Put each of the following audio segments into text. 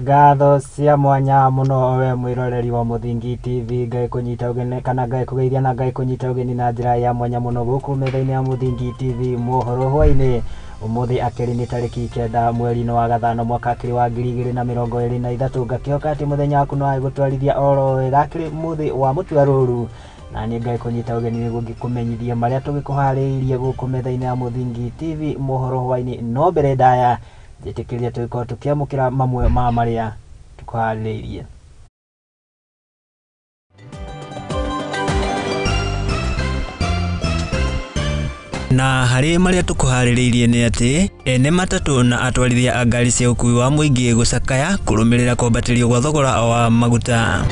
Ngatho cia mwanya muno we mwiroreri wa Muthingi TV, ngai kunyita ugeni kana ngai kugeithia na ngai kunyita ugeni na njira ya mwanya muno guku metha-ini ya Muthingi TV mohoro hwaini umuthi akiri ni tariki 9 mweri-ini wa gathano mwaka akiri wa 2023. Ngakihoka ati muthenya waku no agutwarithia oro wega akiri muthi wa mutua ruru na ni ngai kunyita ugeni niguo ngikumenyithia maria tugikuhariirie guku metha-ini ya Muthingi TV mohoro hwaini. No mbere ndaya njitikiria tugikorwo tukiamukira mamwe ma maria tukuhariirie. Na harĩ marĩa tũkũharĩrĩirie nĩ atĩ ene matatũ na atwarithia a ngari cia ũkuui wa mũingĩ gũcakaya kũrũmĩrĩra kwambatĩrio gwa thogora wa maguta.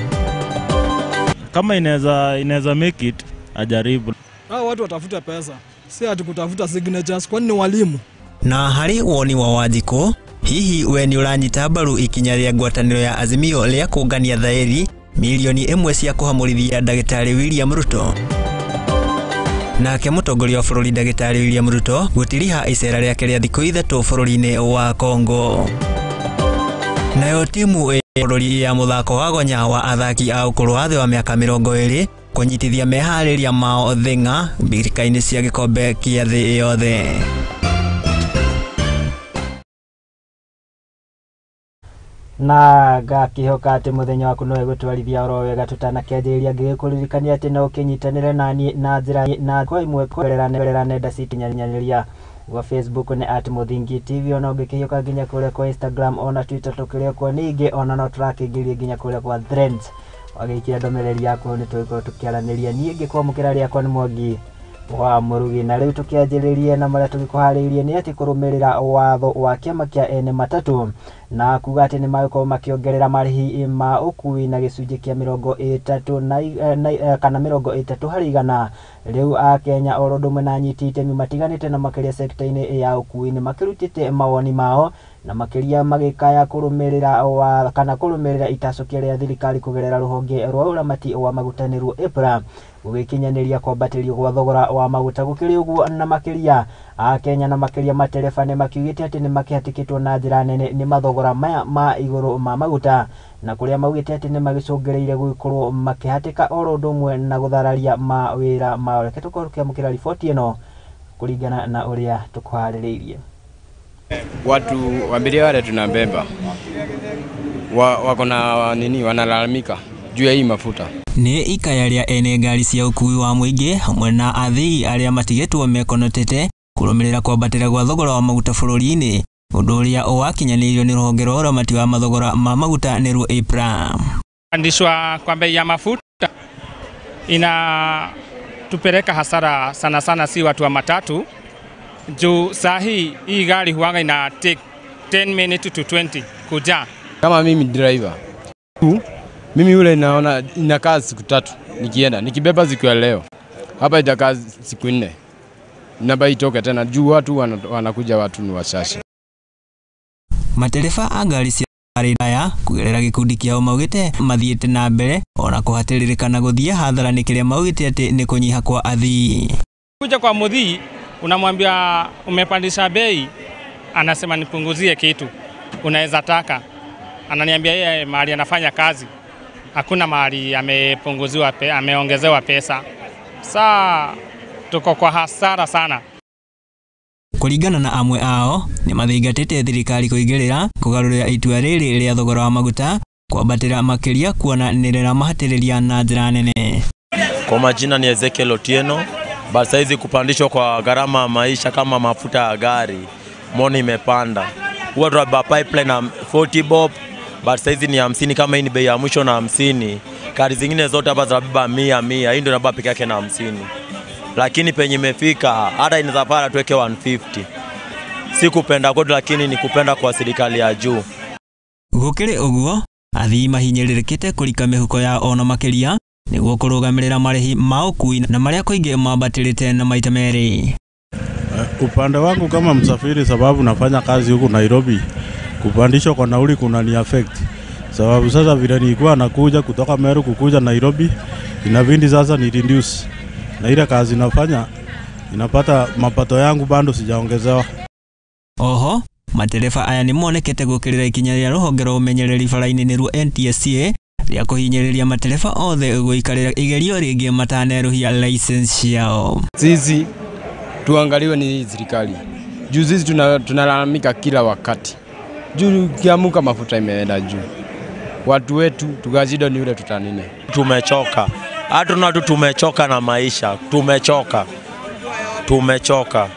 Kama inaweza make it ajaribu. Hao watu watafuta pesa, si ati kutafuta signatures, kwani ni walimu. Na harĩ woni wa Wanjikũ, hihi we nĩ ũranyita mbaru ikinya rĩa ngwatanĩro ya Azimio rĩa kũngania thaĩri milioni 1 cia kũhamũrithia ndagĩtarĩ William Ruto? Nake mũtongoria wa bũrũri ndagĩtarĩ William Ruto gũtiriha icera rĩake rĩa thikũ 3 bũrũri-inĩ wa Congo. Nayo timu ya bũrũri ya mũthako wa gonya wa athaki a ũkũrũ wa thĩ wa mĩaka 20 kũnyitithia meharĩria mao thĩng'a mbĩrĩka-inĩ cia gĩkombe kĩa thĩ yothe. Na ngakihoka ati muthenya waku no egutwarithia oro wega tutanakĩanjĩrĩria ngĩgĩkũririkania atĩ no ũkĩnyitanĩre naniĩ na njĩra na kwa imwe kũgerera nenda cikinyanĩria gwa Facebook nĩ @Muthingi TV, ona ũngĩkĩhiũka nginya kũrĩa kwa Instagram ona Twitter tũkĩrĩ kuo, ningĩ ona no tũrakĩingĩria nginya kũrĩa kwa Threads. Wagĩikia ndũmĩrĩri yaku nĩ tũgĩkorwo tũkĩaranĩria. Niĩ ngĩkwamũkĩra rĩakwa nĩ Mwangi wa Murugi. Na rĩu tũkĩanjĩrĩrie na marĩa tũgĩkũharĩirie nĩ atĩ kũrũmĩrĩra watho wa kĩama kĩa ene matatũ na kuga atĩ nĩ magũkorwo makĩongerera marĩhi ma ũkuui na gĩcunjĩ kĩa 30 na kana 30 harĩ igana. Rĩu Akenya oro ũndũ ũmwe na anyiti itemi matiganĩte na makĩria sekta-inĩ ya ũkuui nĩ makĩrutĩte mawoni mao na makĩria magĩkaya kũrũmĩrĩra wa kana kũrũmĩrĩra itacũkia rĩa thirikari kũgerera rũhonge rwa ũramati wa maguta nĩruo EPRA gũgĩkinyanĩria kwambatĩrio gwa thogora wa maguta. Gũkĩrĩ ũguo na makĩria Akenya na makĩria matereba nĩ makiugĩte atĩ nĩ makĩhatĩkĩtwo na njĩra nene nĩ mathogora maya ma igũrũ ma maguta, na kũrĩa maugĩte atĩ nĩ magĩcũngĩrĩire gũgĩkorwo makĩhatĩka oro ũndũ ũmwe na gũthararia mawĩra mao. Reke tũkorwo tũkĩamũkĩra riboti ĩno kũringana na ũrĩa tũkũharĩrĩirie. Watu abiria wale tunabeba wako na nini, wanalalamika juu ya hii mafuta. Nĩ ikaya rĩa ene ngari cia ũkuui wa mũingĩ hamwe na athii arĩa matigĩtwo mekonotete kũrũmĩrĩra kwambatĩra gwa thogora wa maguta bũrũri-inĩ, ũndũ ũrĩa wakinyanĩirio nĩ rũhonge rwa ũramati wa mathogora ma maguta nĩruo EPRA. Kupandishwa kwa bei ya mafuta inatupeleka hasara sana sana, si watu wa matatu juu saa hii hii gari huanga ina take 10 minutes to 20 kujaa. Kama mimi driver, mimi yule naona inakaa siku 3 nikienda, nikibeba siku ya leo hapa itakaa siku 4 namba itoke tena juu watu wanakuja, watu ni wachache. Matereba a ngari cia ndaya kũgerera gĩkundi kĩao maugĩte mathiĩte na mbere ona kũhatĩrĩrĩka gũthiĩ hathara nĩ kĩrĩa maugĩte atĩ nĩ kũnyiha kwa athii. Kuja kwa muthii unamwambia umepandisha bei, anasema nipunguzie kitu unaweza taka. Ananiambia yeye mahali anafanya kazi hakuna mahali amepunguziwa, ameongezewa pesa. Saa tuko kwa hasara sana. Kũringana na amwe ao nĩ mathingatĩte thirikari kũingĩrĩra kũgarũrĩra itua rĩrĩ rĩa thogora wa maguta kwambatĩra makĩria kuona nĩ rĩramahatĩrĩria na njĩra nene. Kwa majina ni Ezekiel Otieno. Basi hizi kupandishwa kwa gharama maisha kama mafuta ya gari moni imepanda. Huwa tunabeba pipeline na 40 bob, but saizi ni 50. Kama hii ni bei ya mwisho na 50. Gari zingine zote hapa zinabeba 100 100. Hii ndio inabeba peke yake na 50. Lakini penye imefika hata inaweza pala tuweke 150. Si kupenda kwetu, lakini ni kupenda kwa serikali ya juu. Gũkĩrĩ ũguo athii mahinyĩrĩrĩkĩte kũrika mĩhuko yao ona makĩria nĩguo kũrũgamĩrĩra marĩhi ma ũkuui na marĩa kũingĩ mambatĩrĩte na maita merĩ. Upande wangu kama msafiri, sababu nafanya kazi huku Nairobi, kupandishwa kwa nauli kuna ni affect. Sababu sasa vile nilikuwa nakuja kutoka Meru kukuja Nairobi, inabidi sasa ni reduce. Na ile kazi nafanya inapata mapato yangu bado sijaongezewa. Oho Matereba aya nĩ monekete gũkĩrĩra ikinya rĩa rũhonge rwa ũmenyereri bara-inĩ nĩruo NTSA rĩa kũhinyĩrĩria matereba othe gũikarĩra igerio rĩngĩ matanerũhia license ciao. Sisi tuangaliwe ni serikali. Juu sisi tunalalamika kila wakati. Juu kiamuka mafuta imeenda juu. Watu wetu tukazidi ni ule tutanine. Tumechoka. Hatuna tu, tumechoka na maisha. Tumechoka. Tumechoka.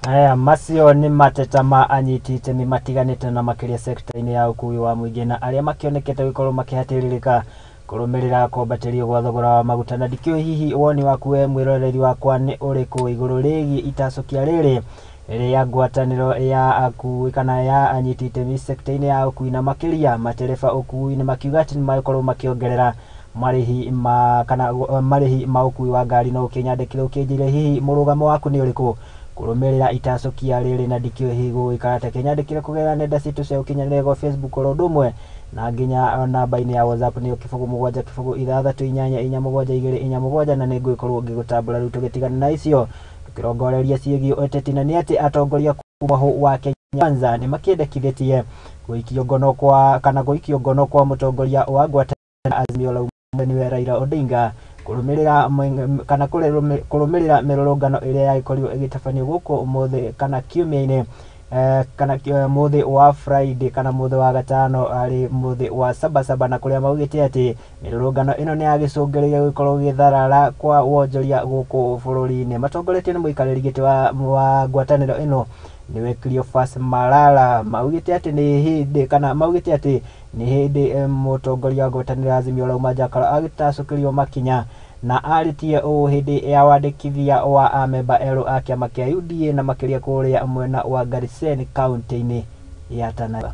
Aya macio nĩ mateta ma anyiti itemi matiganĩte na makĩria sekta-inĩ ya ũkui wa mũingĩ na arĩa makĩonekete gũkorwo makĩhatĩrĩrĩka kũrũmĩrĩra kwambatĩrio gwa thogora wa maguta. Na ndikĩũĩ hihi woni waku we mwĩroreri wakwa nĩ ũrĩkũ igũrũ rĩgiĩ itacũkia rĩrĩ rĩa ngwatanĩro ya akui kana ya anyiti itemi sekta-inĩ ya ũkui na makĩria matereba ũkui-inĩ makiuga atĩ nĩmagĩkorwo makĩongerera marĩhi ma kana marĩhi ma ũkui wa ngari. No ũkĩnyandĩkĩre ũkĩnjĩre hihi mũrũgamo waku nĩ ũrĩkũ kũrũmĩrĩra itacũkia rĩrĩ, na ndikĩũĩ hihi gũgũikara atĩa. Kĩnyandĩkĩre kũgerera nenda citũ cia ũkinyanĩria gwa Facebook oro ũndũ ũmwe na nginya namba-inĩ ya WhatsApp nĩyo 0 7 0 6 8 4 7 2 4 7, na nĩngũgĩkorwo ngĩgũtambũra. Rĩu tũgĩtigana na icio tũkĩrongoreria ciĩgiĩ ũteti, na nĩ atĩ atongoria kuma wa Kenya Kwanza nĩ makĩendekithĩtie gũikio ngono kwa kana gũikio ngono kwa mũtongoria wa ngwatanĩro Azimio la Umoja nĩwe Raila Odinga kũrũmĩrĩra kana kũrũmĩrĩra mĩrũrũngano ĩrĩa yagĩkorirwo ĩgĩtabanio gũkũ ũmũthĩ kana kiumia-inĩ kana mũthĩ wa Friday kana mũthĩ wa gatano arĩ mũthĩ wa Sabasaba, na kũrĩa maugĩte atĩ mĩrũrũngano ĩno nĩ yagĩcũngĩrĩire gũkorwo gĩtharara kwa wonjoria gũkũ bũrũri-inĩ. Matongoretio nĩ mũikarĩri gĩtĩ wa ngwatanĩro ĩno nĩwe Cleophas Malala, maugĩte atĩ nĩ hĩndĩ kana maugĩte atĩ nĩ hĩndĩ mũtongoria wa ngwatanĩro ya Azimio la Umoja agĩtacũkĩrio makinya, na arĩtie ũũ hĩndĩ ya wandĩkithia wa amemba erũ a kĩama kĩa UDA na makĩria kũrĩa mwena wa Garsen kaunti-inĩ ya Tana River.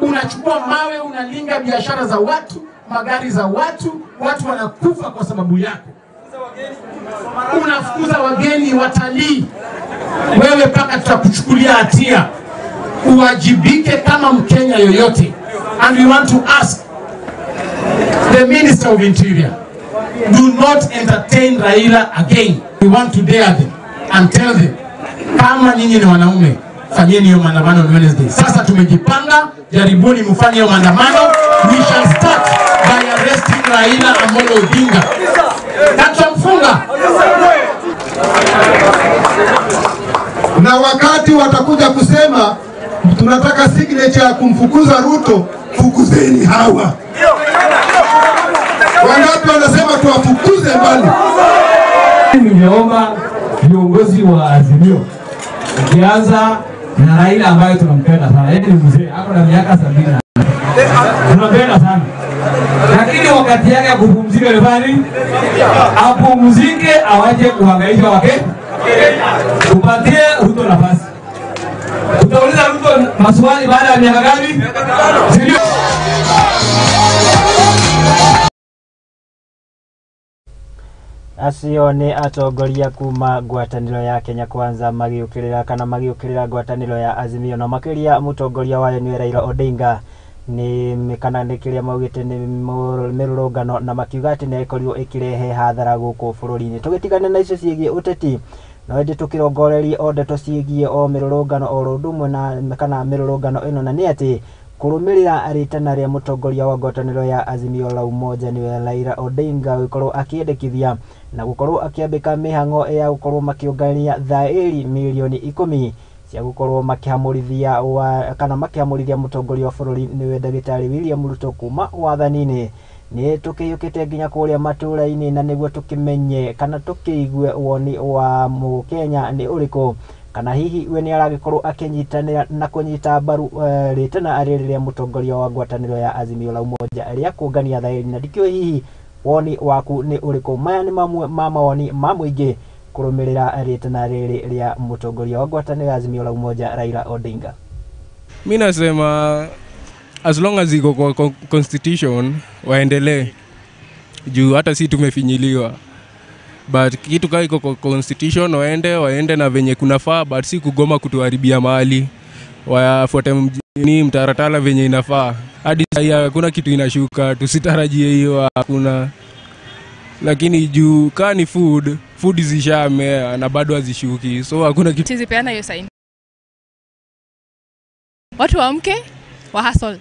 Unachukua mawe, unalinga biashara za watu, magari za watu, watu wanakufa kwa sababu yako. Unafukuza wageni, watalii. Wewe paka tutakuchukulia hatia. Uwajibike kama Mkenya yoyote. And we want to ask the Minister of Interior, do not entertain Raila again. We want to dare them and tell them, kama nyinyi ni wanaume, fanyeni hiyo maandamano on Wednesday. Sasa tumejipanga, jaribuni mfanye hiyo maandamano. We shall start by arresting Raila Amolo Odinga. Na tutamfunga. Na wakati watakuja kusema tunataka signature ya kumfukuza Ruto, fukuzeni hawa. Wangapi wanasema tuwafukuze mbali? Ningeomba viongozi wa Azimio, ukianza na Raila ambaye tunampenda sana, yeye ni mzee, ako na miaka 70. Tunampenda sana. Lakini wakati yake ya kupumzika nyumbani, apumzike, awache kuhangaisha wake. Tupatie Ruto nafasi. Tutauliza Ruto maswali baada ya miaka gani? Sindio? Acio nĩ atongoria kuma ngwatanĩro ya Kenya Kwanza magĩũkĩrĩra kana magĩũkĩrĩra ngwatanĩro ya Azimio na makĩria mũtongoria wayo nĩwe Raila Odinga nĩ kana nĩ kĩrĩa maugĩte nĩ mĩrũrũngano na makiuga atĩ nĩ ĩkorirwo ĩkĩrehe hathara gũkũ bũrũri-inĩ. Tũgĩtigana na icio ciĩgiĩ ũteti, no ĩndĩ tũkĩrongorerie o ndeto ciĩgiĩ o mĩrũrũngano oro ũndũ ũmwe na kana mĩrũrũngano ĩno, na nĩ atĩ kũrũmĩrĩra rĩtana rĩa mũtongoria wa ngwatanĩro ya Azimio la Umoja nĩwe Raila Odinga gũkorwo akĩendekithia na gũkorwo akĩambĩka mĩhang'o ya gũkorwo makĩũngania thaĩri mirioni 10 cia gũkorwo makĩhamũrithia kana makĩhamũrithia mũtongoria wa bũrũri nĩwe ndagĩtarĩ William Ruto kuma wathani-inĩ. Nĩ tũkĩiyũkĩte nginya kũrĩa matũra-inĩ na nĩguo tũkĩmenye kana tũkĩigue woni wa mũkenya nĩ ũrĩkũ, kana hihi we nĩ aragĩkorwo akĩnyitanĩra na kũnyita mbaru rĩtana rĩrĩ rĩa mũtongoria wa ngwatanĩro ya Azimio la Umoja rĩa kũngania thaĩri, na ndikĩũĩ hihi woni waku nĩ ũrĩkũ. Maya nĩ mamwe ma mawoni ma mũingĩ kũrũmĩrĩra rĩtana rĩrĩ rĩa mũtongoria wa ngwatanĩro ya Azimio la Umoja Raila Odinga. Mimi nasema as long as iko kwa constitution waendelee, juu hata si tumefinyiliwa, but kitu kama iko kwa constitution waende na venye kunafaa, but si kugoma kutuharibia mali. Wafuate ni mtaratala venye inafaa. Hadi sasa hakuna kitu inashuka, tusitarajie hiyo, hakuna. Lakini juu kaa ni food zishamea na bado hazishuki, so hakuna kitu. Sizipeana hiyo sign. Watu waamke wa hustle.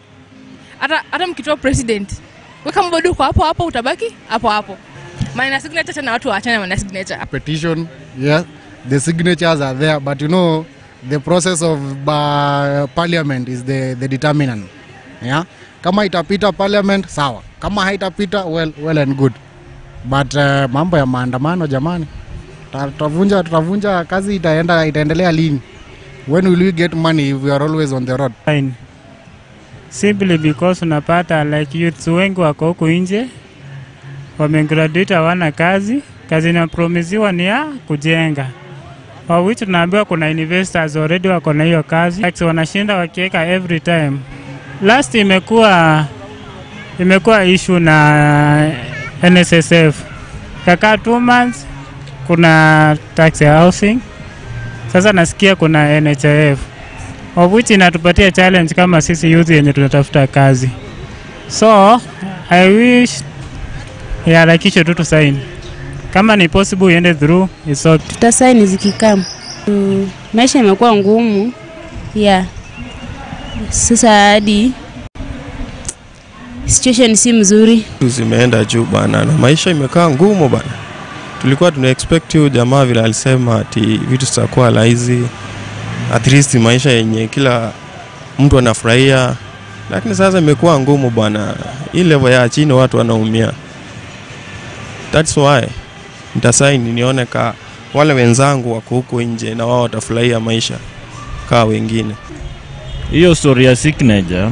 Hata mkitoa president, wewe kama bado uko hapo hapo utabaki hapo hapo. Maana signature tena watu waachane na signature. Petition, yeah, the signatures are there, but you know the process of parliament is the determinant. Yeah? Kama itapita parliament, sawa. Kama haitapita, well and good. But mambo ya maandamano jamani, tutavunja kazi, itaendelea lini? When will we get money if we are always on the road? Fine. Simply because unapata like youths wengi wako huku nje, wamegraduate hawana kazi, kazi inapromisiwa ni ya kujenga. Kwa which tunaambiwa kuna investors already wako na hiyo kazi, like wanashinda wakiweka every time. Last imekuwa issue na NSSF. Kaka 2 months kuna tax housing. Sasa nasikia kuna NHIF. Of which inatupatia challenge kama sisi youth yenye tunatafuta kazi. So I wish iharakishwe tu tusign. Kama ni possible iende through, it's okay. Tutasign zikikam. Maisha imekuwa ngumu. Yeah. Sasa hadi situation si mzuri. Zimeenda juu bana na maisha imekaa ngumu bana. Tulikuwa tuna expect huyu jamaa vile alisema ati vitu zitakuwa rahisi, at least maisha yenye kila mtu anafurahia, lakini sasa imekuwa ngumu bana. Hii level ya chini watu wanaumia. That's why nitasign nione ka wale wenzangu wako huko nje na wao watafurahia maisha kaa wengine. Hiyo story ya signature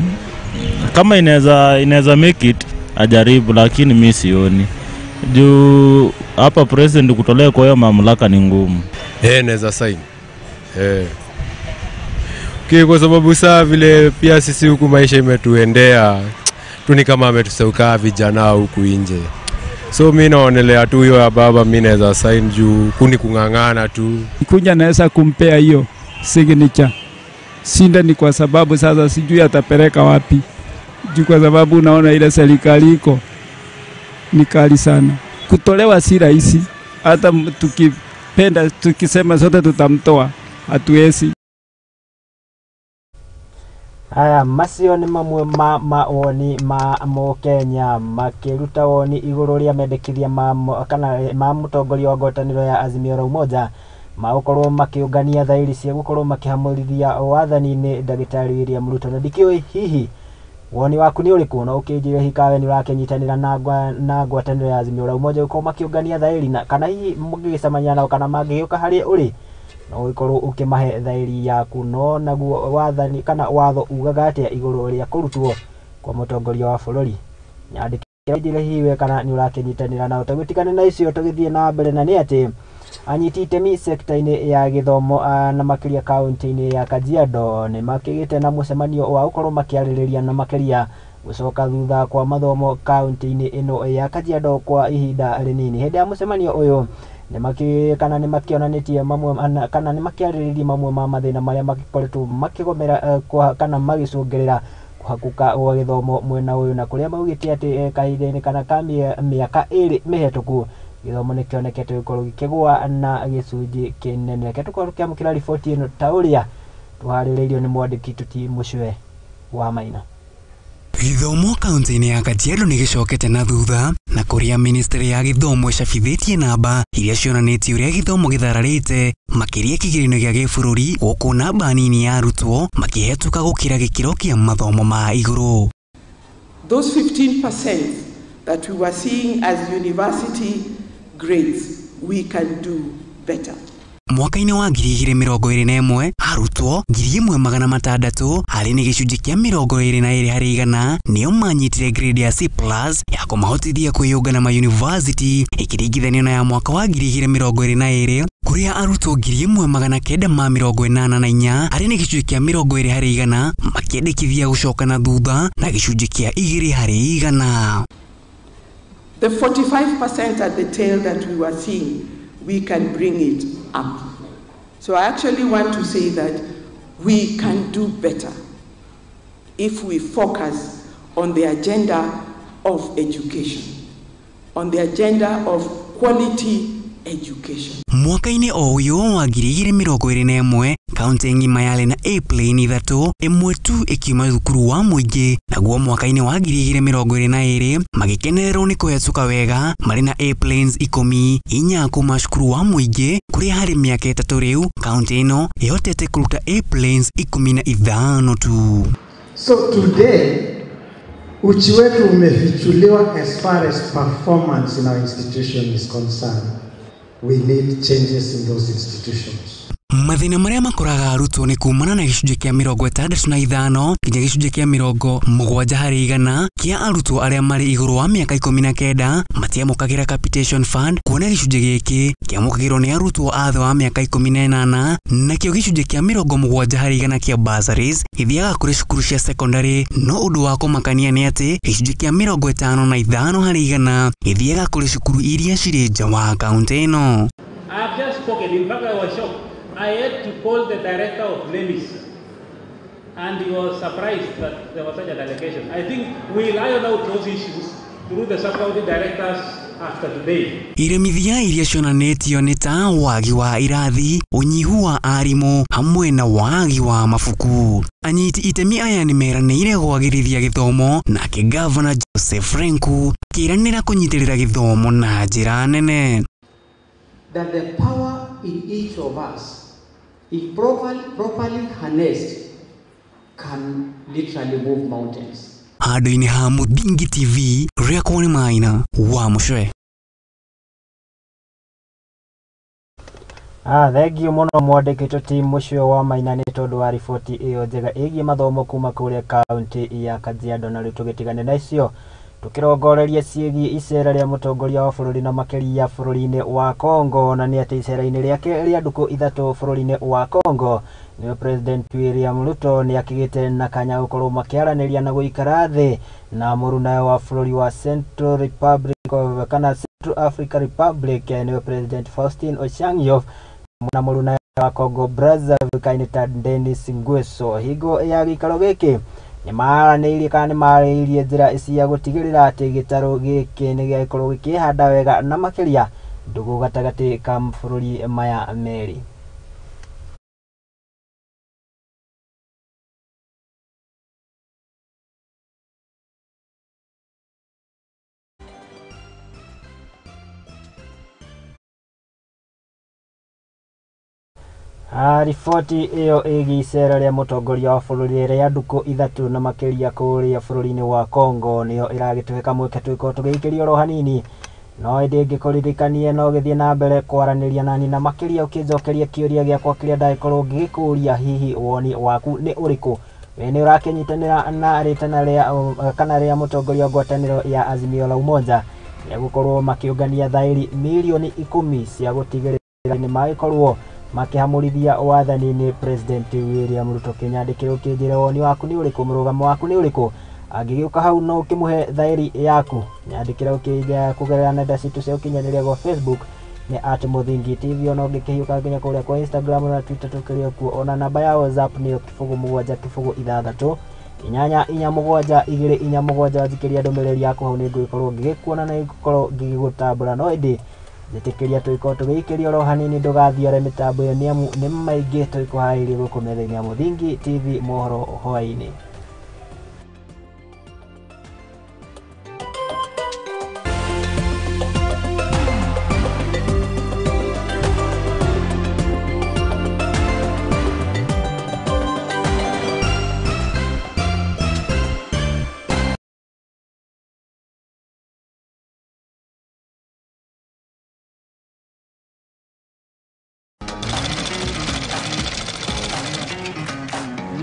kama inaweza make it ajaribu, lakini mimi sioni. Juu hapa president kutolea kwa hiyo mamlaka ni ngumu. Naweza sign. Kwa sababu saa vile pia sisi huku maisha imetuendea tu ni kama ametusauka vijana huku nje. So mimi naonelea tu hiyo ya baba, mimi naweza sign juu kuni kungangana tu. Kuja naweza kumpea hiyo signature. Shinda ni kwa sababu sasa sijui atapeleka wapi. Juu kwa sababu unaona ile serikali iko ni kali sana. Kutolewa si rahisi. Hata tukipenda tukisema sote tutamtoa, hatuwezi. Aya, macio nĩ mamwe ma mawoni ma Mũkenya makĩruta woni igũrũ rĩa mendekithia ma kana ma mũtongoria wa ngwatanĩro ya Azimio la Umoja ma gũkorwo makĩũngania thairi cia gũkorwo makĩhamũrithia wathani-inĩ Ndagĩtarĩ William Ruto. Na ndikĩũĩ hihi woni waku nĩ ũrĩkũ, no ũkĩnjĩre hihi kawe nĩ ũrakĩnyitanĩra na ngwatanĩro ya Azimio la Umoja gũkorwo makĩũngania thairi, na kana hihi mũngĩgĩcemania nao kana mangĩgĩũka harĩa ũrĩ no ũgĩkorwo ũkĩmahe thairi yaku. No naguo wathani kana watho ugaga atĩa igũrũ rĩa kũrutwo kwa mũtongoria wa bũrũri? Nyandĩkĩra njĩre hihi we kana nĩ ũrakĩnyitanĩra nao. Tũgĩtigane na icio tũgĩthiĩ na mbere, na nĩ atĩ anyiti itemi sekta-inĩ ya gĩthomo na makĩria kaunti-inĩ ya Kajiado nĩ makĩgĩte na mũcemanio wa gũkorwo makĩarĩrĩria na makĩria gũcoka thutha kwa mathomo kaunti-inĩ ĩno ya Kajiado kwa ihinda rĩnini. Hĩndĩ ya mũcemanio ũyũ kana nĩ makĩonanĩtie mamwe kana nĩ makĩarĩrĩirie mamwe ma mathĩna marĩa magĩkoretwo makĩgomera kana magĩcũngĩrĩra kũhakũka gwa gĩthomo mwena ũyũ, na kũrĩa maugĩte atĩ kahinda-inĩ kana ka mĩaka 2 mĩhetũku gĩthomo nĩ kĩonekete gũkorwo gĩkĩgũa na gĩcunjĩ kĩnene. Reke tũkorwo tũkĩamũkĩra riboti ĩno ta ũrĩa tũharĩrĩirio nĩ mwandĩki Tuti Mũcwe wa Maina. Gĩthomo kaunti-inĩ ya Kajiado nĩ gĩcokete na thutha, na kũrĩa ministry ya gĩthomo ĩcabithĩtie namba iria cionanĩtie ũrĩa gĩthomo gĩthararĩte makĩria kĩgeranio gĩa gĩbũrũri, gũkũ namba nini ya arutwo makĩhetũka gũkĩra gĩkĩro kĩa mathomo ma igũrũ. Those 15% that we were seeing as university grades, we can do better. Mwaka-inĩ wa 2021 arutwo 1600 harĩ nĩ gĩcunjĩ kĩa 22 harĩ igana nĩo manyitire grade ya C+ ya kũmahotithia kwĩyũngana ma university, ĩkĩringithanio na ya mwaka wa 2022 kũrĩa arutwo 1984 harĩ nĩ gĩcunjĩ kĩa 20 harĩ igana makĩendekithia gũcoka na thutha na gĩcunjĩ kĩa 2 harĩ igana. The 45% at the tail that we were seeing, we can bring it up. So I actually want to say that we can do better if we focus on the agenda of education. on the agenda of quality education. Mwaka-inĩ o ũyũ wa 2021 kaunti ng'ima yarĩ na A plane 3, ĩmwe tu ĩkiuma thukuru wa mũingĩ, naguo mwaka-inĩ wa 2022 magĩkenererwo nĩ kũhetũka wega marĩ na A planes 10, 4 kuma cukuru wa mũingĩ, kũrĩa harĩ mĩaka 3 rĩu kaunti ĩno ĩhotete kũruta A planes 15 tu. So today uchi wetu umefichuliwa as far as performance in our institution is concerned. We need changes in those institutions. Mathĩna marĩa makoraga arutwo nĩ kumana na gĩcunjĩ kĩa 65 nginya gĩcunjĩ kĩa 70 harĩ igana kĩa arutwo arĩa marĩ igũrũ wa mĩaka 19 matiamũkagĩra capitation fund, kuona gĩcunjĩ gĩkĩ kĩamũkagĩrwo nĩ arutwo a thĩ wa mĩaka 18, nakĩo gĩcunjĩ kĩa 70 harĩ igana kĩa bursaries gĩthiaga kũrĩ cukuru cia secondary. No ũndũ wa kũmakania nĩ atĩ gĩcunjĩ kĩa 55 harĩ igana gĩthiaga kũrĩ cukuru iria cirĩ nja wa kaunti ĩno. I have just spoken. In fact, I was shocked. I had to call the director of NEMIS, and he was surprised that there was such a delegation. I think we'll iron out those issues through the sub-county directors after today. Iremithia iria cionanĩtio nĩ ta wagi wa irathi, ũnyihu wa arimũ hamwe na wagi wa mabuku. Anyiti itemi aya nĩ meranĩire kwagĩrithia gĩthomo, nake Gavana Joseph Lenku akĩĩranĩra kũnyitĩrĩra gĩthomo na njĩra nene. That the power in each of us, if properly harnessed, can literally move mountains. Handũ-inĩ ha Mũthingi TV, rĩakwo nĩ Maina wa Mũcwe. Thengiũ mũno mwandĩkĩtwo ti Mũcwe wa Maina nĩ tondũ wa riboti ĩyo njega ĩgiĩ mathomo kuma kũrĩa kaunti ya Kajiado. Na rĩu tũgĩtigane na icio tukirongoreria ciĩgiĩ icera rĩa mũtongoria wa bũrũri na makĩria bũrũri-inĩ wa Congo, na nĩ atĩ icera-inĩ rĩake rĩa ndukũ 3 bũrũri-inĩ wa Congo nĩwe President William Ruto nĩ akĩgĩte na kanya gũkorwo makĩaranĩria na gũikara thĩ na mũrunawe wa bũrũri wa Central Republic of, kana Central Africa Republic nĩwe President Faustin Ochiang'o na mũrunawe wa Congo Brazzaville kainĩ Denis Nguesso. Hingo ya gĩikaro gĩkĩ nĩmaranĩirie kana nĩmarĩirie njĩra cia gũtigĩrĩra atĩ gĩtarũ gĩkĩ nĩgĩakorwo gĩkĩhanda wega na makĩria ndũgũ gatagatĩ ka mabũrũri maya merĩ. Riboti ĩyo ĩgiĩ icera rĩa mũtongoria wa bũrũri rĩa ndukũ 3 na makĩria kũrĩa bũrũri-inĩ wa Congo nĩyo ĩragĩtũhe kamweke tũgĩkorwo tũgĩikĩrio oro hanini, no ĩndĩ ngĩkũririkanie no gĩthiĩ na mbere kwaranĩria nani na makĩria ũkĩnjokeria kĩũria gĩakwa kĩrĩa ndagĩkorwo ngĩgĩkũria, hihi woni waku nĩ ũrĩkũ? We nĩ ũrakĩnyitanĩra na rĩtana rĩa kana rĩa mũtongoria wa ngwatanĩro ya Azimio la Umoja rĩa gũkorwo makĩũngania thaĩri mirioni 10 cia gũtigĩrĩra nĩ magĩkorwo makihamurithia wathani-inĩ President William Ruto. Kĩnyandĩkĩre ũkĩnjĩre woni waku nĩ ũrĩkũ, mũrũgamo waku nĩ ũrĩkũ? Angĩgĩũka hau no ũkĩmũhe thaĩri yaku. Nyandĩkĩre ũkĩnjĩra kũgerera nenda citũ cia ũkinyanĩria gwa Facebook nĩ @Mũthingi TV, ona ũngĩkĩhiũka nginya kũrĩa kwa Instagram na Twitter tũkĩrĩ kuo, ona namba ya WhatsApp nĩyo 0 7 0 6 8 4 7 2 4 7. Wanjikĩria ndũmĩrĩri yaku hau nĩngũgĩkorwo ngĩgĩkuona na ngũkorwo ngĩgĩgũtambũra. No ĩndĩ njĩtĩkĩria tũgĩkorwo tũgĩikĩria oro hanini, ndũgathiore mĩtambo ĩyo nĩamu nĩ maingĩ tũgĩkũharĩirie gũkũ metha-inĩ ya Mũthingi TV mohoro hwaĩ-inĩ.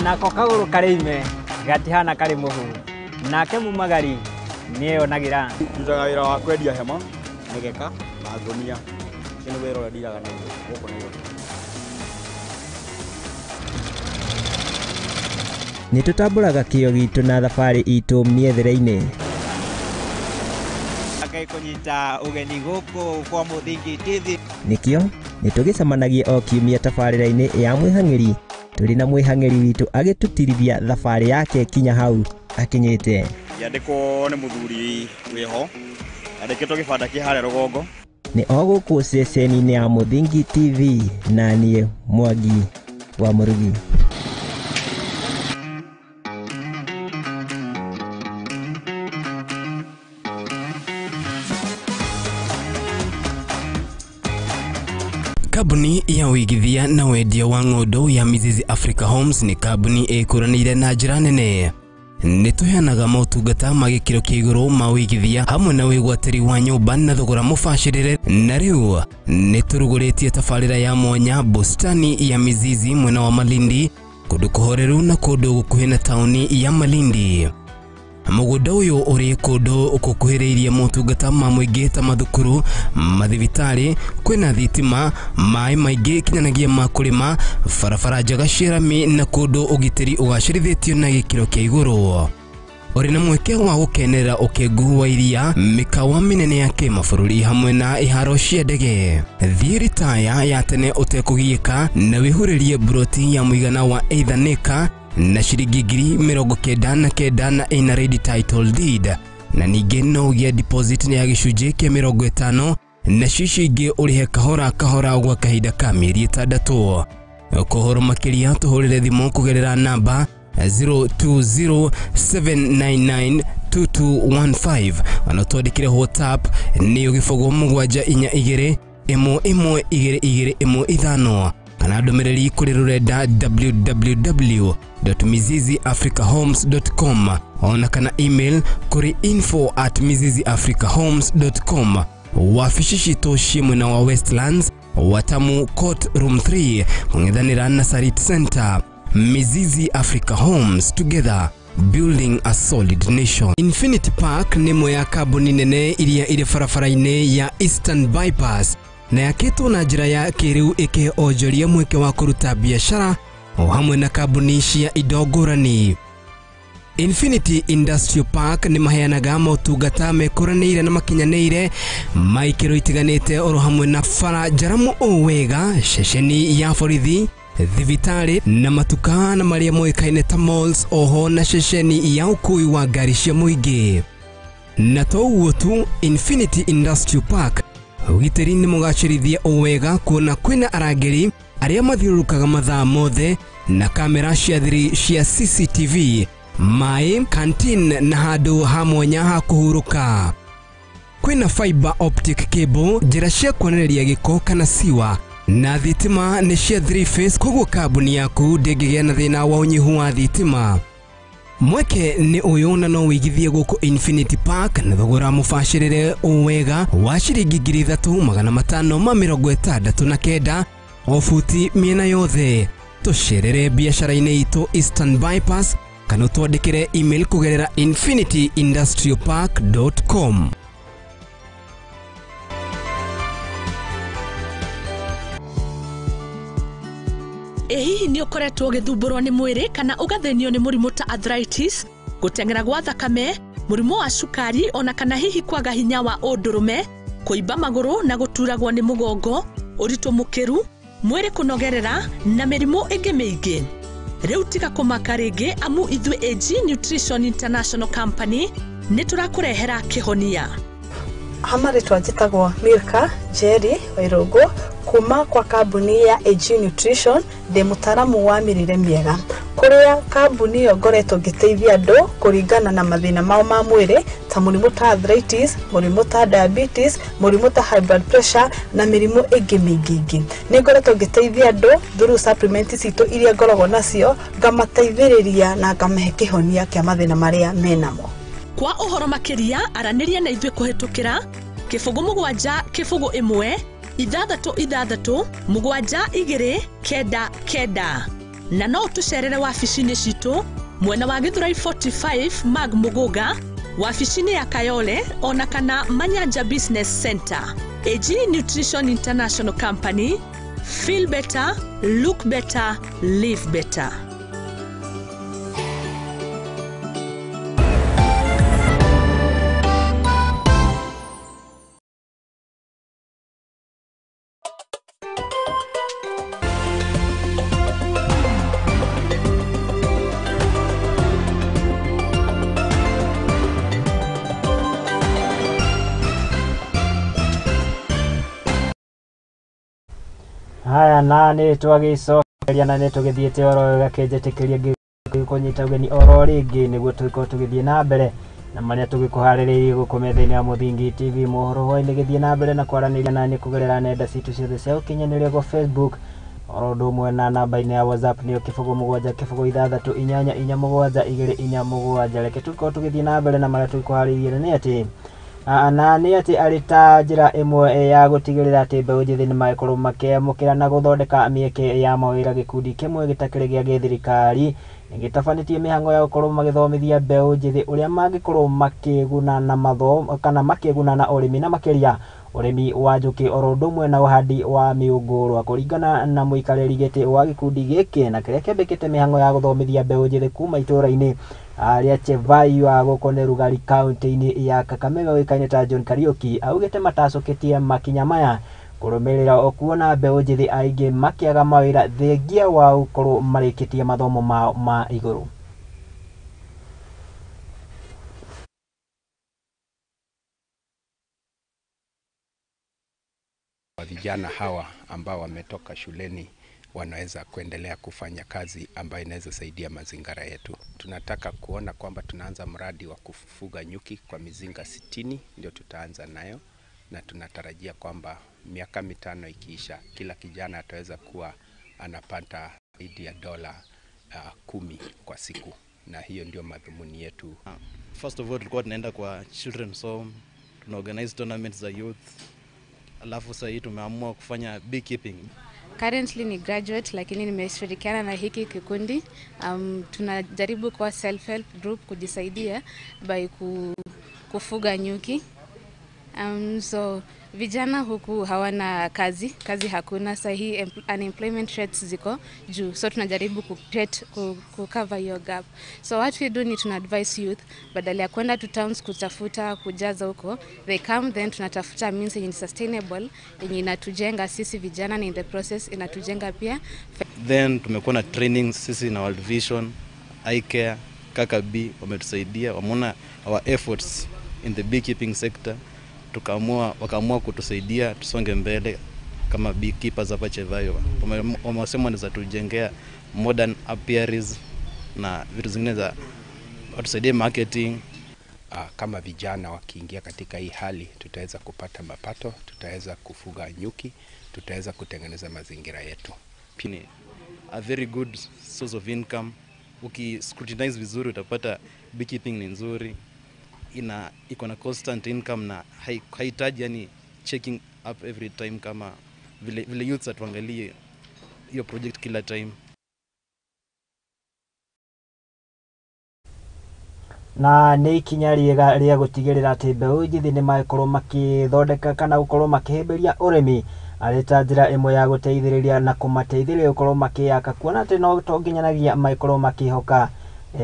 Nako kagũrũ karĩ ime gatihana karĩ mũhu, nake mumagari nĩeyonagĩra. Ndutaga wĩra wa kwendia hema, mĩgeka na ngũnia. Ũcio nĩ wĩra ũrĩa ndiraga naguo gũkũ Nairobi. Nĩ tũtambũraga kĩo gitũ na thabarĩ itũ mĩethere-inĩ. Ngai kũnyita ũgeni gũkũ kwa Mũthingi TV. Nĩkĩo nĩ tũgĩcemanagia o kiumia tabarĩra-inĩ ya mwĩhang'ĩri tũrĩ na mwĩhang'ĩri witũ agĩtũtirithia thabarĩ yake kinya hau akinyĩte. Ngĩandĩkwo nĩ mũthuri wĩho Yandĩkĩtwo gĩbanda kĩ harĩa rũgongo. Nĩ o gũkũ ceceni-inĩ ya Mũthingi TV na niĩ Mwangi wa Mũrugi. Kambuni ya ũigithia na wendia wa ng'ũndũ ya Mizizi Africa Homes nĩ kambuni ĩkũranĩire na njĩra nene. Nĩ tũheanaga motungata ma gĩkĩro kĩa igũrũ ma ũigithia hamwe na wĩgwatĩri wa nyũmba na thogora mũbacĩrĩre, na rĩu nĩ tũrugũrĩtie tabarĩra ya mwanya bustani ya Mizizi mwena wa Malindi, kũndũ kũhoreru na kũndũ gũkuhĩ na taũni ya Malindi. Mũgũnda ũyũ ũrĩ kũndũ gũkuhĩrĩirie motungata ma mũingĩ ta mathukuru, mathibitarĩ, kwĩna thitima, maĩ maingĩ kinyanagĩa ma kũrĩma, barabara njega cia rami na kũndũ ũgitĩri ũgacĩrithĩtio na gĩkĩro kĩa igũrũ. Ũrĩ na mweke wa gũkenerera ũkengu wa iria, mĩkawa mĩnene ya kĩmabũrũri hamwe na iharo cia ndege. Thiĩ ritaya ya tene ũtekũgiĩka na wĩhurĩrie mburoti ya mũigana wa either nĩka na ciringi 99,000 na ina ready title deed, na ningĩ no ũgĩe deposit ya gĩcunjĩ kĩa 50 na cicio ingĩ ũrĩhe kahora kahora gwa kahinda ka mĩeri 6. Kũhoro makĩria tũhũrĩre thimũ kũgerera namba 0207992215 ona twandĩkĩre WhatsApp nĩ 07 4 2 1 1 2 2 1 5 kana ndũmĩrĩri kũrĩ rũrenda www.miziziafricahomes.com ona kana email kũrĩ info@miziziafricahomes.com. Wabici citũ ciĩ mwena wa Westlands, Watamu Court Room 3, kũng'ethanĩra na Sarit Center. Mizizi Africa Homes, together building a solid nation. Infinity Park nĩ ĩmwe ya kambuni nene iria irĩ barabara-inĩ ya Eastern Bypass na yakĩtwo na njĩra ya kĩrĩu ĩkĩhe onjoria mweke wa kũruta biacara o hamwe na kambuni cia indo ngũrani. Infinity Industrial Park nĩ maheanaga motungata mekũranĩire na makinyanĩire ma ikĩro itiganĩte oro hamwe na bara njaramu o wega, ceceni ya borithi, thibitarĩ na matuka na marĩa moĩkaine ta malls, oho na ceceni ya ũkui wa ngari cia mũingĩ. Na to ũguo tu, Infinity Industrial Park ũgitĩri nĩ mũgacĩrithie o wega kuona kwĩna arangĩri arĩa mathiũrũrũkaga mathaa mothe na kamera cia thiri cia CCTV, maĩ, canteen na handũ ha mwanya ha kũhurũka. Kwĩna fiber optic cable, njĩra cia kuonereria gĩko kana siwa, na thitima nĩ cia 3 phase, koguo kambuni yaku ndĩngĩgĩa na thĩna wa ũnyihu wa thitima. Mweke nĩ ũyũ na no wĩigithie gũkũ Infinity Park na thogora mũbacĩrĩre o wega wa ciringi 3,569 o buti mĩena yothe. Tũcerere biacara-inĩ itũ Eastern Bypass kana ũtwandĩkĩre email kũgerera infinityindustrialpark.com. Ĩ hihi nĩ ũkoretwo ũgĩthumbũrwo nĩ mwĩrĩ kana ũgathĩnio nĩ mũrimũ ta arthritis, gũteng'era gwa thakame, mũrimũ wa cukari ona kana hihi kwaga hinya wa ũndũrũme, kũimba magũrũ na gũturagwo nĩ mũgongo, ũritũ mũkĩru, mwĩrĩ kũnogerera na mĩrimũ ĩngĩ mĩingĩ. Rĩu tiga kũmaka rĩngĩ amu ithuĩ AG Nutrition International Company nĩ tũrakũrehera kĩhonia. Hamarĩtwa njĩtagwo Milka Jerry Wairũngũ kuma kwa kambuni ya AG Nutrition, ndĩ mũtaaramu wa mĩrĩre mĩega. Kũrĩa kambuni ĩyo ngoretwo ngĩteithia andũ kũringana na mathĩna mao ma mwĩrĩ ta mũrimũ ta arthritis, mũrimũ ta diabetes, mũrimũ ta high blood pressure na mĩrimũ ĩngĩ mĩingĩ ĩngĩ. Nĩ ngoretwo ngĩteithia andũ through supplement citũ iria ngoragwo nacio, ngamateithĩrĩria na ngamahe kĩhonia kĩa mathĩna marĩa menamo. Kwa ũhoro makĩria aranĩria na ithuĩ kũhĩtũkĩra 07 0 1 6 6 7 2 9 9 na no tũcerere wabici-inĩ citũ mwena wa Githurai 45 Mag Muguga, wabici-inĩ ya Kayole ona kana Manyanja Business Center. AG Nutrition International Company, feel better, look better, live better. Haya, na nĩ twagĩcokeria na nĩ tũgĩthiĩte oro wega kĩnjĩtĩkĩria ngĩkũnyita ũgeni oro rĩngĩ nĩguo tũgĩkorwo tũgĩthiĩ na mbere na marĩa tũgĩkũharĩrĩirie gũkũ metha-inĩ ya Mũthingi TV mohoro hwaĩ-inĩ. Gĩthiĩ na mbere na kwaranĩria na nĩ kũgerera nenda citũ ciothe cia ũkinyanĩria gwa Facebook oro ũndũ ũmwe na namba-inĩ ya WhatsApp nĩyo 0 7 0 6 8 4 7 2 4 7. Reke tũkorwo tũgĩthiĩ na mbere na marĩa tũgĩkũharĩrĩirie nĩ atĩ na nĩ atĩ arĩ ta njĩra ĩmwe ya gũtigĩrĩra atĩ mbeũ njĩthĩ nĩ magĩkorwo makĩamũkĩra na gũthondeka mĩeke ya mawĩra, gĩkundi kĩmwe gĩtakĩrĩ gĩa gĩthirikari nĩgĩtabanĩtie mĩhang'o ya gũkorwo magĩthomithia mbeũ njĩthĩ ũrĩa mangĩkorwo makĩguna na mathomo kana makĩguna na ũrĩmi na makĩria ũrĩmi wa njũkĩ oro ũndũ ũmwe na ũhandi wa mĩũngũrwa. Kũringana na mũikarĩri gĩtĩ wa gĩkundi gĩkĩ na kĩrĩa kĩambĩkĩte mĩhang'o ya gũthomithia mbeũ njĩthĩ kuma itũũra-inĩ rĩa Chevaywa gũkũ nĩ Rugari kaunti-inĩ ya Kakamega ũĩkaine ta John Kariuki, augĩte matacũkĩtie makinya maya kũrũmĩrĩra o kuona mbeũ njĩthĩ aingĩ makĩaga mawĩra thengia wa gũkorwo marĩkĩtie mathomo mao ma igũrũ. Vijana hawa ambao wametoka shuleni wanaweza kuendelea kufanya kazi ambayo inaweza saidia mazingira yetu. Tunataka kuona kwamba tunaanza mradi wa kufuga nyuki kwa mizinga 60, ndio tutaanza nayo, na tunatarajia kwamba miaka 5 ikiisha kila kijana ataweza kuwa anapata zaidi ya $10 kwa siku, na hiyo ndio madhumuni yetu. First of all, tulikuwa tunaenda kwa children's home, tuna organize tournaments za youth. Alafu sasa hii tumeamua kufanya beekeeping. Currently ni graduate lakini nimeshirikiana na hiki kikundi. Tunajaribu kwa self help group kujisaidia by kufuga nyuki. So vijana huku hawana kazi hakuna sahi, unemployment rates ziko juu, so tunajaribu ku cover hiyo gap. So what we do ni tuna advise youth badala ya kwenda to towns kutafuta kujaza huko, they come then tunatafuta means yenye sustainable yenye inatujenga sisi vijana, na in the process inatujenga pia. Then tumekuwa na training sisi na World Vision, iCare, Kaka B wametusaidia, wameona our efforts in the beekeeping sector. Wakaamua kutusaidia tusonge mbele kama beekeepers hapa Chevaywa. Wamesema wanaweza tujengea modern apiaries na vitu zingine za watusaidie marketing. Kama vijana wakiingia katika hii hali, tutaweza kupata mapato, tutaweza kufuga nyuki, tutaweza kutengeneza mazingira yetu. Ni a very good source of income. Uki scrutinize vizuri utapata beekeeping ni nzuri. Iko na constant income na haihitaji yani checking up every time kama vile youths atuangalie hiyo project kila time. Na nĩ ikinya rĩega rĩa gũtigĩrĩra atĩ mbeũ njĩthĩ nĩ magĩkorwo makĩthondeka kana gũkorwo makĩhĩmbĩria ũrĩmi arĩ ta njĩra ĩmwe ya gũteithĩrĩria na kũmateithĩrĩria gũkorwo makĩyaka, kuona atĩ no to nginyanagia magĩkorwo makĩhoka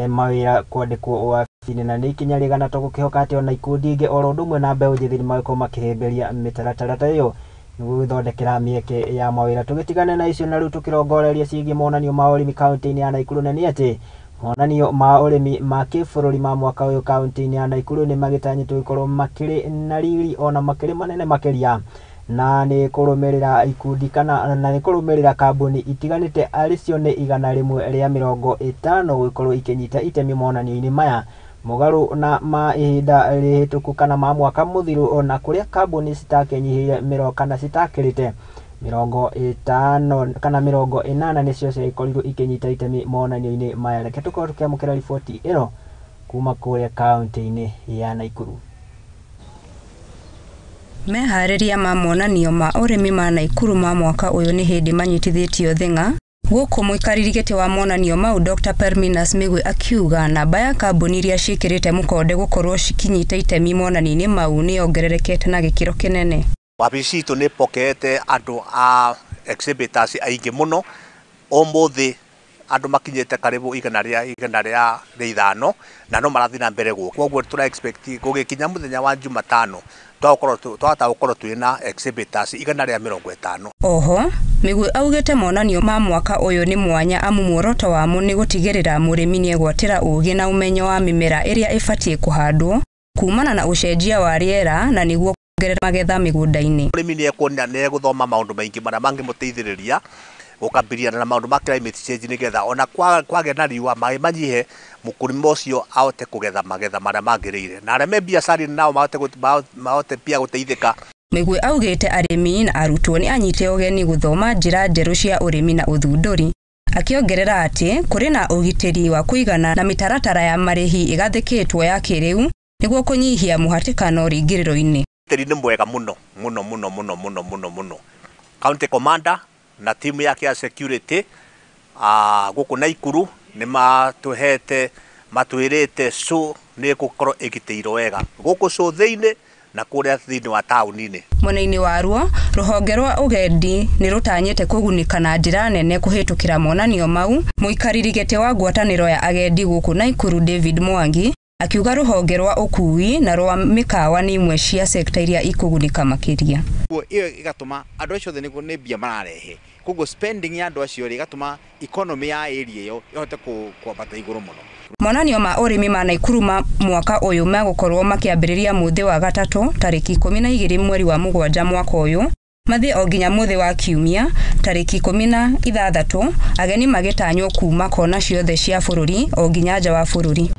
mawĩra kwandĩkwo wabici-inĩ. Na nĩ ikinya rĩega na tũgũkĩhoka atĩ ona ikundi ingĩ oro ũndũ ũmwe na mbeũ njĩthĩ nĩ magĩkorwo makĩhĩmbĩria mĩtaratara ta ĩyo nĩguo gwĩthondekera mĩeke ya mawĩra. Tũgĩtigane na icio na rĩu tũkĩrongoreria ciĩgiĩ monanio ma ũrĩmi kaunti-inĩ ya Nakuru, na nĩ atĩ monanio ma ũrĩmi ma kĩbũrũri ma mwaka ũyũ kaunti-inĩ ya Nakuru nĩ magĩtanyĩtwo gũkorwo makĩrĩ na riri ona makĩrĩ manene makĩria, na nĩ kũrũmĩrĩra ikundi kana na nĩ kũrũmĩrĩra kambuni itiganĩte arĩ cio nĩ 150 gũkorwo ikĩnyita itemi monanio-inĩ maya mũgarũ na ma ihinda rĩhĩtũku kana ma mwaka mũthiru, ona kũrĩa kambuni citakĩnyihĩire mĩrongo kana citakĩrĩte 50 kana 80 nĩcio ciakorirwo ikĩnyita itemi monanio-inĩ maya. Reke tũkorwo tũkĩamũkĩra riboti ĩno kuma kũrĩa kaunti-inĩ ya Nakuru. Meharĩria ma monanio ma ũrĩmi ma Nakuru ma mwaka ũyũ nĩ hĩndĩ manyitithĩtio thing'a gũkũ mũikarĩri gĩtĩ wa monanio mau Dr. Perminus Migwi akiuga namba ya kambuni iria ciĩkĩrĩte mũkonde gũkorwo cikinyita itemi monanio-inĩ mau nĩ yongererekete na gĩkĩro kĩnene. Wabici itũ nĩ ĩpokeete andũ a exhibitors aingĩ mũno, ũmũthĩ andũ makinyĩte karibu 105 na no marathiĩ na mbere gũka. Koguo tũra expect gũgĩkinya mũthenya wa Jumatano twahota gũkorwo twĩna exhibitors 150. Oho Migwi augĩte monanio ma mwaka ũyũ nĩ mwanya amu muoroto wamo nĩ gũtigĩrĩra mũrĩmi nĩegwatĩra ũũgĩ na ũmenyo wa mĩmera ĩrĩa ĩbatiĩ kũhandwo kumana na ũcenjia wa rĩera na nĩguo kuongerera magetha mĩgũnda-inĩ. Mũrĩmi nĩ ekuona nĩ egũthoma maũndũ maingĩ marĩa mangĩmũteithĩrĩria gũkabiliana na maũndũ ma climate change nĩgetha ona kwagĩa na riũa maĩ manyihe mũkũrĩma ũcio ahote kũgetha magetha marĩa magĩrĩire na arĩa me biacara-inĩ nao mahote pia gũteithĩka. Mĩgwi augĩte arĩmi na arutwo nĩ anyite ũgeni gũthoma njĩra njerũ cia ũrĩmi na ũthundũri, akĩongerera atĩ kũrĩ na ũgitĩri wa kũigana na mĩtaratara ya marĩhi ĩgathĩkĩtwo ya kĩrĩu nĩguo kũnyihia mũhatĩkano rĩingĩrĩro-inĩ. Ũgitĩri nĩ mwega mũno mũno mũno mũno mũno mũno mũno. County commander na timu yake ya security gũkũ Naikuru nĩ matũhete matwĩrĩte show nĩ ĩgũkorwo ĩgitĩirwo wega gũkũ show thĩinĩ na kũrĩa thĩinĩ wa taũni-inĩ. Mwena-inĩ waruo, rũhonge rwa ũgendi nĩ rũtanyĩte kũgunĩka na njĩra nene kũhĩtũkĩra monanio mau. Mũikarĩri gĩtĩ wa ngwatanĩro ya agendi gũkũ Naikuru David Mwangi akiuga rũhonge rwa ũkuui na rwa mĩkawa nĩ imwe cia sekta iria ikũgunĩka makĩria. Koguo ĩyo ĩgatũma andũ acio othe nĩ mbia mararehe, koguo spending ya andũ acio rĩ ĩgatũma economy ya area ĩyo ĩhote kwambata igũrũ mũno. Monanio ma ũrĩmi ma Naikuru ma mwaka ũyũ megũkorwo makĩambĩrĩria mũthĩ wa gatatũ tarĩki 12 mweri wa mũgwanja mwaka ũyũ mathiĩ o nginya mũthĩ wa kiumia tarĩki 16, ageni magĩtanywo kuma kona ciothe cia bũrũri o nginya nja wa bũrũri.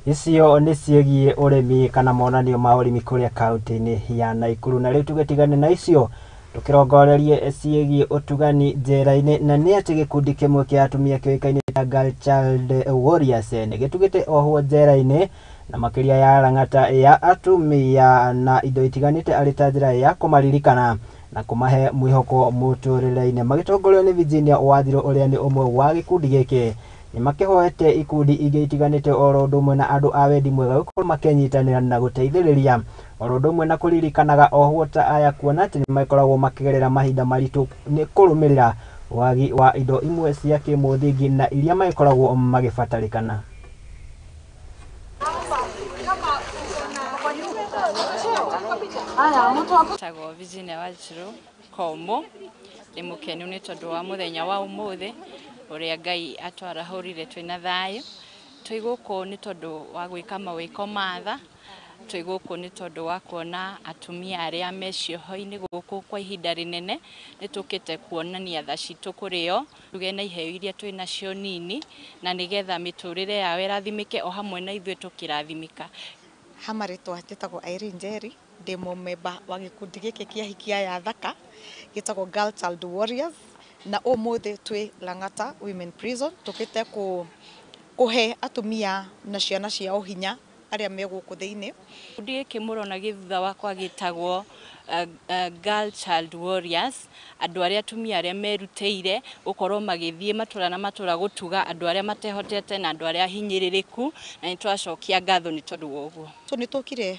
Icio nĩ ciĩgiĩ ũrĩmi kana monanio ma ũrĩmi kũrĩa kaunti-inĩ ya Naikuru. Na rĩu tũgĩtigane na icio tũkĩrongorerie ciĩgiĩ ũtugani njera-inĩ, na nĩ atĩ gĩkundi kĩmwe kĩa atumia kĩũĩkaine ta Girl Child Warriors nĩ gĩtugĩte ohwo njera-inĩ na makĩria ya rang'ata ya atumia na indo itiganĩte arĩ ta njĩra ya kũmaririkana na kũmahe mwĩhoko mũtũrĩre-inĩ. Magĩtongorio nĩ Virginia Wathirũ ũrĩa nĩ ũmwe wa gĩkundi gĩkĩ, nĩ makĩhoete ikundi ingĩ itiganĩte oro ũndũ ũmwe na andũ a wendi mwega gũkorwo makĩnyitanĩra na gũteithĩrĩria oro ũndũ ũmwe na kũririkanaga ohwo ta aya kuona atĩ nĩ makoragwo makĩgerera mahinda maritũ nĩ kũrũmĩrĩra wagi wa indo imwe cia kĩmũthingi na iria magĩkoragwo magĩbatarĩkana. Tagwo Virginia Wanjiru Komo, ndĩ mũkenu nĩ tondũ wa mũthenya wa ũmũthĩ ũrĩa Ngai atwarahũrire twĩna thayũ. Twĩ gũkũ nĩ tondũ wa gwĩka mawĩko ma tha, twĩ gũkũ nĩ tondũ wa kuona atumia arĩa me cioho-inĩ gũkũ kwa ihinda rĩnene. Nĩ tũkĩte kuonania tha citũ kũrĩ o, tuge na iheo iria twĩ nacio nini, na nĩgetha mĩtũrĩre yao ĩrathimĩke o hamwe na ithuĩ tũkĩrathimĩka. Ha marĩtwa njĩtagwo Irene Njeri, ndĩ mũmemba wa gĩkundi gĩkĩ kĩa Hikia ya Thaka gĩtagwo Girl Child Warriors, na ũmũthĩ twĩ Lang'ata Women Prison tũkĩte kũhe atumia na ciana ciao hinya arĩa me gũkũ thĩinĩ. Gĩkundi gĩkĩ mũrona gĩ thutha wakwa gĩtagwo Girl Child Warriors, andũ arĩa atumia arĩa merutĩire gũkorwo magĩthiĩ matũra na matũra gũtuga andũ arĩa matehotete na andũ arĩa ahinyĩrĩrĩku, na nĩ twacokia ngatho nĩ tondũ wa ũguo. So nĩ tũkire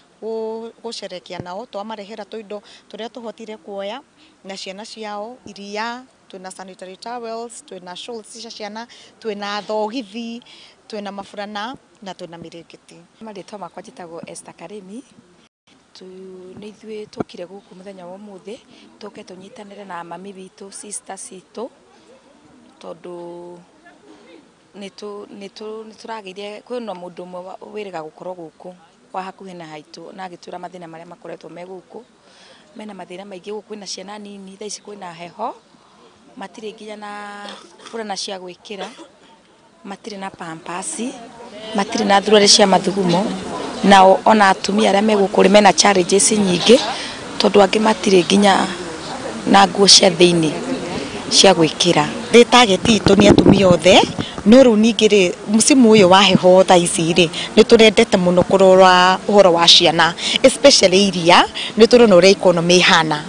gũcerekia nao, twamarehera tũindo tũrĩa tũhotire kuoya na ciana ciao, iria, twĩna sanitary towels, twĩna shawls cia ciana, twĩna thogithi, twĩna maburana na twĩna mĩrĩngĩti. Marĩtwa makwa njĩtagwo Esther Karimi. Nĩ ithuĩ tũkire gũkũ mũthenya wa ũmũthĩ tũke tũnyitanĩre na mami witũ, sister citũ, tondũ nĩ tũragĩire kwĩna mũndũ ũmwe wĩrĩga gũkorwo gũkũ kwa hakuhĩ na haitũ na agĩtwĩra mathĩna marĩa makoretwo me gũkũ. Mena mathĩna maingĩ gũkũ, kwĩna ciana nini, thaa ici kwĩna heho, matirĩ nginya na burana cia gwĩkĩra, matirĩ na pampasi, matirĩ na thuruarĩ cia mathugumo, nao ona atumia arĩa me gũkũ mena challenges nyingĩ tondũ angĩ matirĩ nginya na nguo cia thĩinĩ cia gwĩkĩra. Rĩ target itũ nĩ atumia othe, no rĩu ningĩ rĩ msimu ũyũ wa heho thaa ici rĩ nĩ tũrendete mũno kũrora ũhoro wa ciana, especially iria nĩ tũrona ũrĩa economy ĩhana.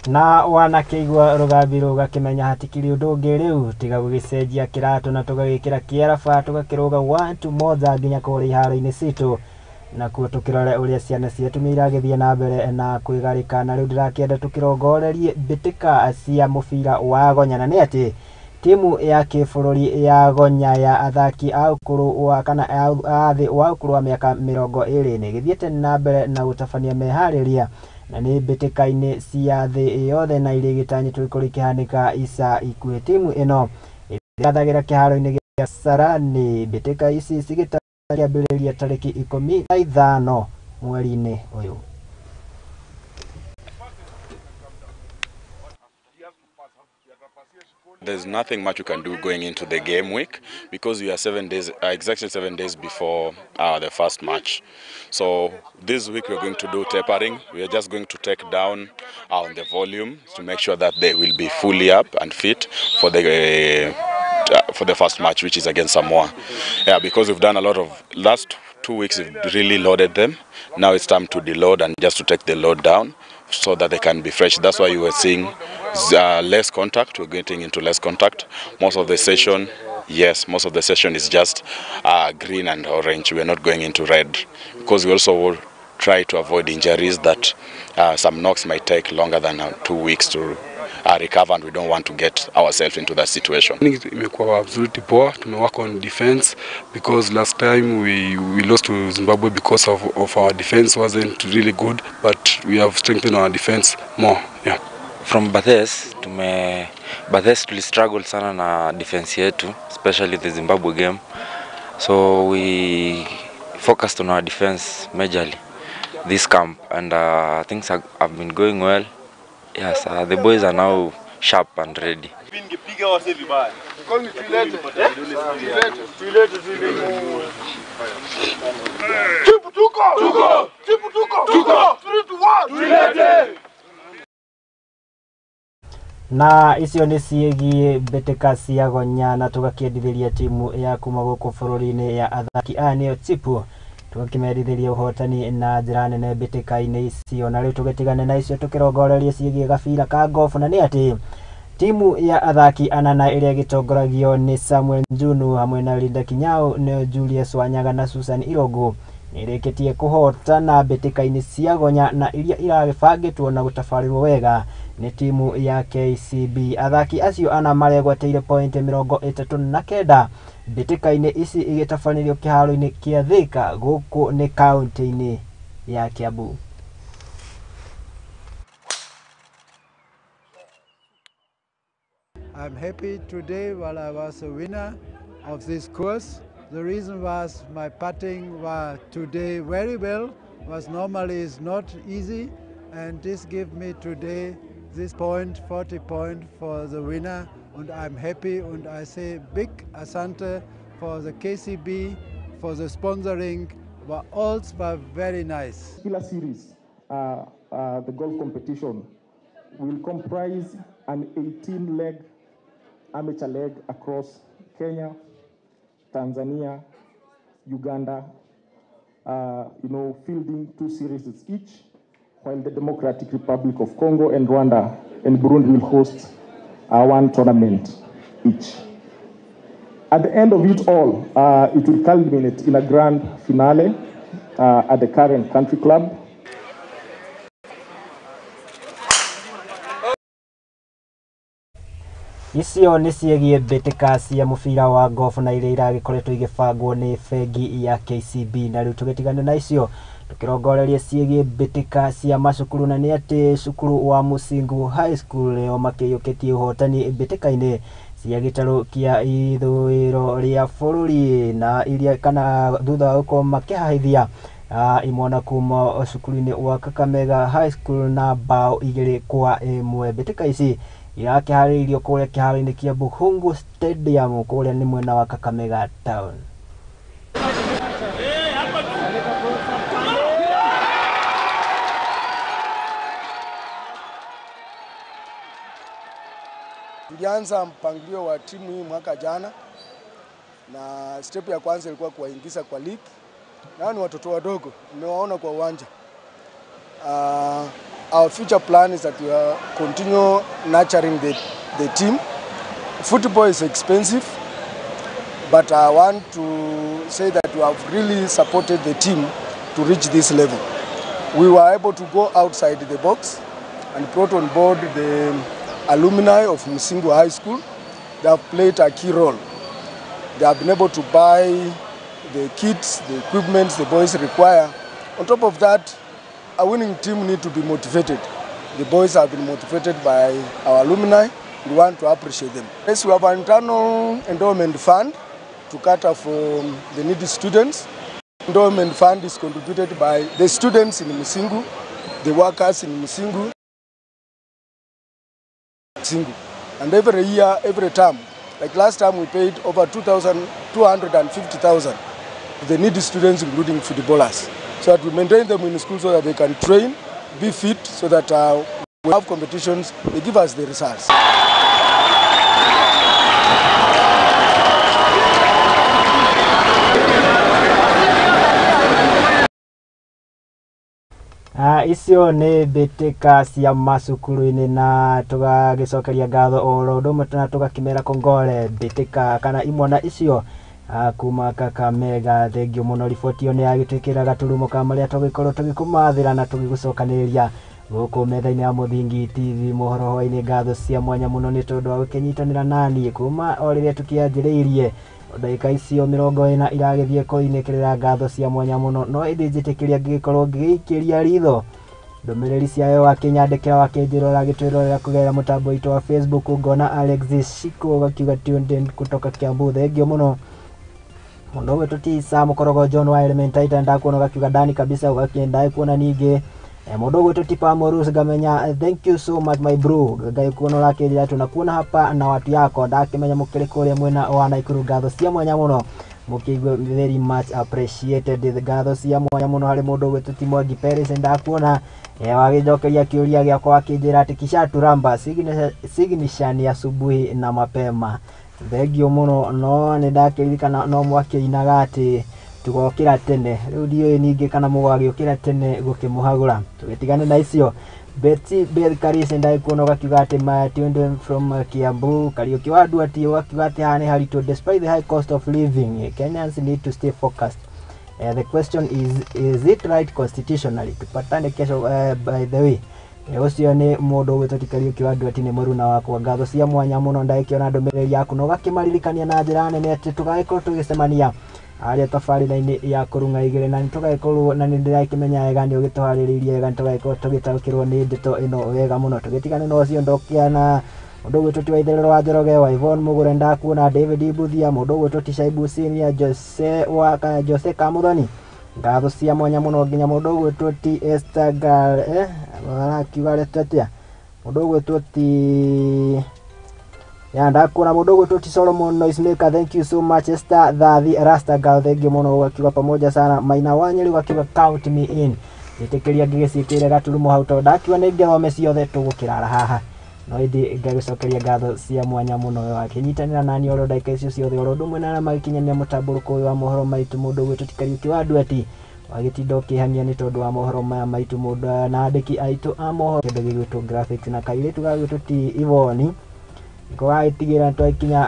Na wanakĩigua rũgambi rũgakĩmenya hatikĩrĩ ũndũ ũngĩ rĩu tiga gũgĩcenjia kĩratũ na tũgagĩkĩra kĩaraba tũgakĩrũga 1 2 motha nginya kũrĩa iharo-inĩ citũ, nakuo tũkĩrore ũrĩa ciana cia atumia iragĩthiĩ na mbere na kwĩgarĩka. Na rĩu ndĩrakĩenda tũkĩrongorerie mbĩtĩka cia mũbira wa gonyana, nĩ atĩ Timu ya kĩbũrũri ya Gonya ya athaki a ũkũrũ wa kana a thĩ wa ũkũrũ wa mĩaka 20 nĩ ĩgĩthiĩte na mbere na gũtabania meharĩria na nĩ mbĩtĩka-inĩ cia thĩ yothe na iria igĩtanyĩtwo ikorwo ikĩhanĩka ica ikuhĩ. Timu ĩno ĩgathagĩra kĩharo-inĩ gĩa Kasarani. Mbĩtĩka ici cigĩtambĩrĩria tarĩki 15 mweri-inĩ ũyũ. There's nothing much you can do going into the game week because we are 7 days, exactly 7 days before the first match. So this week we're going to do tapering. We are just going to take down on the volume to make sure that they will be fully up and fit for the first match, which is against Samoa. Yeah, because we've done a lot of last 2 weeks, we've really loaded them. Now it's time to deload and just to take the load down so that they can be fresh. That's why you were seeing less contact. We're getting into less contact. Most of the session, yes, most of the session is just green and orange. We're not going into red because we also will try to avoid injuries that some knocks might take longer than 2 weeks to recover, and we don't want to get ourselves into that situation. Imekuwa absolutely poor. Tumework on defense because last time we lost to Zimbabwe because of our defense wasn't really good, but we have strengthened our defense more. Yeah. From Bathes, Bathes tuli struggle sana na defense yetu, especially the Zimbabwe game. So we focused on our defense majorly this camp, and things have been going well. Yes, the boys are now sharp and ready. Na icio nĩ ciĩgiĩ mbĩtĩka cia Gonya na tũgakĩendithĩria timu ya kuma gũkũ bũrũri-inĩ ya athaki aya nĩyo Chipu, tũgakĩmendithĩria ũhotani na njĩra nene mbĩtĩka-inĩ icio. Na rĩu tũgĩtigane na icio tũkĩrongoreria ciĩgiĩ gabira ka golf, na nĩ atĩ timu ya athaki anana ĩrĩa ĩgĩtongoragio nĩ Samuel Njunu hamwe na Linda Kinyau nĩo Julius Wanyaga na Susan Irogo nĩrĩkĩtie kũhotana mbĩtĩka-inĩ cia Gonya na iria iragĩbangĩtwo na gũtabarĩrwo wega nĩ timu ya KCB. Athaki acio ana maregwatĩire pointi 39 mbĩtĩka-inĩ ici igĩtabanĩrio kĩharo-inĩ kĩa Thika gũkũ nĩ kaunti-inĩ ya Kiambu. I'm happy today while I was a winner of this course. The reason was my putting was today very well, was normally is not easy, and this gave me today this point, 40 point for the winner, and I'm happy, and I say big asante for the KCB, for the sponsoring, but all were very nice. Killer series, the golf competition, will comprise an 18-leg amateur leg across Kenya, Tanzania, Uganda, fielding 2 series each, while the Democratic Republic of Congo and Rwanda and Burundi will host 1 tournament each. At the end of it all, it will culminate in a grand finale at the current country club. Icio nĩ ciĩgiĩ mbĩtĩka cia mũbira wa golf na iria iragĩkoretwo igĩbangwo nĩ bengi ya KCB. Na rĩu tũgĩtigane na icio tũkĩrongoreria ciĩgiĩ mbĩtĩka cia macukuru, na nĩ atĩ cukuru wa Musingu High School nĩo makĩiyũkĩtie ũhotani mbĩtĩka-inĩ cia gĩtarũ kĩa ithũĩro rĩa bũrũri na iria kana thutha wa gũkorwo makĩhahithia imwana kuma cukuru-inĩ wa Kakamega High School na bao 2-1. Mbĩtĩka ici irakĩharĩirio kũrĩa kĩharo-inĩ kĩa Bukhungu Stadium kũrĩa nĩ mwena wa Kakamega Town. Tulianza mpangilio wa timu hii mwaka jana, na step ya kwanza ilikuwa kuwaingiza kwa league. Na ni watoto wadogo, nimewaona kwa uwanja. Our future plan is that we are continue nurturing the team. Football is expensive, but I want to say that we have really supported the team to reach this level. We were able to go outside the box and brought on board the alumni of Musingu High School They have played a key role. They have been able to buy the kits, the equipment the boys require. On top of that, a winning team need to be motivated. The boys have been motivated by our alumni. We want to appreciate them. Yes, we have an internal endowment fund to cater for the needy students. Endowment fund is contributed by the students in Musingu, the workers in Musingu. And every year, every term, like last time we paid over 250,000 to the needy students, including footballers, so that we maintain them in school so that they can train, be fit, so that we have competitions, they give us the results. Icio nĩ mbĩtĩka cia macukuru-inĩ na tũgagĩcokeria ngatho oro ũndũ ũmwe na tũgakĩmera kongole mbĩtĩka kana imwana icio kuma Kakamega. Thengio mũno, riboti ĩyo nĩ yagĩtwĩkĩra gaturumo ka marĩa tũgĩkorwo tũgĩkũmathĩra na tũgĩgũcokanĩrĩria gũkũ metha-inĩ ya Mũthingi TV mohoro hwainĩ. Ngatho cia mwanya mũno nĩ tondũ wa gũkĩnyitanĩra naniĩ kuma o rĩrĩa tũkĩanjĩrĩirie ndagĩka icio 40 iragĩthiĩ koinĩkĩrĩra. Ngatho cia mwanya mũno, no ĩndĩ njĩtĩkĩria ngĩgĩkorwo ngĩgĩikĩria ritho ndũmĩrĩri ciayo wakĩnyandĩkĩra wakĩnjĩra ũragĩtwĩrorera kũgerera mũtambo witũ wa Facebook. Ngona Alex Shiko gakiuga tuned in kutoka Kiambu, thengio mũno. Mũndũ ũmwe tũtisa mũkorogo John wa Elementaita ndakuona gakiuga ndani kabisa ũgakĩenda kuona ningĩ mũndũ ũgwĩtwo Tipa Morus ngamenya thank you so much my bro, ngai kuona ũrakĩnjĩra tunakuona hapa na watu yako, ndakĩmenya mũkĩrĩ kũrĩa mwena wa Nakuru. Ngatho cia mwanya mũno mũkĩigua very much appreciated. Ngatho cia mwanya mũno harĩ mũndũ ũgwĩtwo ti Mwangi Paris, ndakuona wagĩnjokeria kĩũria gĩakwa wakĩnjĩra atĩ kishaturamba signature ni asubuhi na mapema. Thengio mũno, no nĩ ndakĩririkana no mwakĩinaga atĩ tugokĩra tene, rĩu ndiũĩ ningĩ kana mũgagĩũkĩra tene gũkĩmũhagũra. Tũgĩtigane na icio. Betty Beth Karisi ndaikuona ũgakiuga atĩ tuned in from Kiambu. Kariũki wa Nduati ũgakiuga atĩ haha nĩ haritũ, despite the high cost of living Kenyans need to stay focused. The question is it right constitutionally? Tupatane kesho. By the way, ũcio nĩ mũndũ ũgwĩtwo ti Kariũki wa Nduati, nĩ mũruna wakwa. Ngatho cia mwanya mũno, ndagĩkĩona ndũmĩrĩri yaku na ũgakĩmaririkania na njĩra nene atĩ tũgagĩkorwo tũgĩcemania harĩa tabarĩra-inĩ ya kũrung'a igĩrĩ, na nĩtũgagĩkorwo na nĩndĩrakĩmenya wega nĩ ũgĩtũharĩrĩirie wega, nĩtũgagĩkorwo tũgĩtaũkĩrwo nĩ ndeto ĩno wega mũno. Tũgĩtigane na ũcio ndokia na mũndũ ũgwĩtwo ti Waitherero wa Njoroge wa Yvonne Mũgũre ndakuona David Mbuthia, mũndũ ũgwĩtwo ti Shaibu Senior Jose wa Jose Kamuthoni, ngatho cia mwanya mũno nginya mũndũ ũgwĩtwo ti Esther Gal arakiuga retwo atĩa, mũndũ ũgwĩtwo ti ya ndakuona mũndũ ũgwĩtwo ti Solomon Noisemaker, thank you so much. Esther Thathi Rasta Girl, thank you mũno, ũgakiuga pamoja sana. Maina Wanyeri ũgakiuga count me in. Njĩtĩkĩria ngĩgĩciĩkĩre gaturumo hau tondũ ndakiuga nĩ ngĩthome ciothe tũgũkĩrara haha, no ĩndĩ ngagĩcokeria ngatho cia mwanya mũno wakĩnyitanĩra nani oro ndagĩka icio ciothe oro ũndũ ũmwe na arĩa magĩkinyanĩra mũtambũrũko ũyũ wa mohoro maitũ. Mũndũ ũgwĩtwo ti Kariũki wa Nduati wagĩtinda ũkĩhania nĩ tondũ wa mohoro maya maitũ, mũndũ na andĩki aitũ a mohoro kĩndũ gĩgwĩtwo graphics na kairĩtu gagwĩtwo ti Ivoni nĩko gagĩtigĩra nĩtwakinya.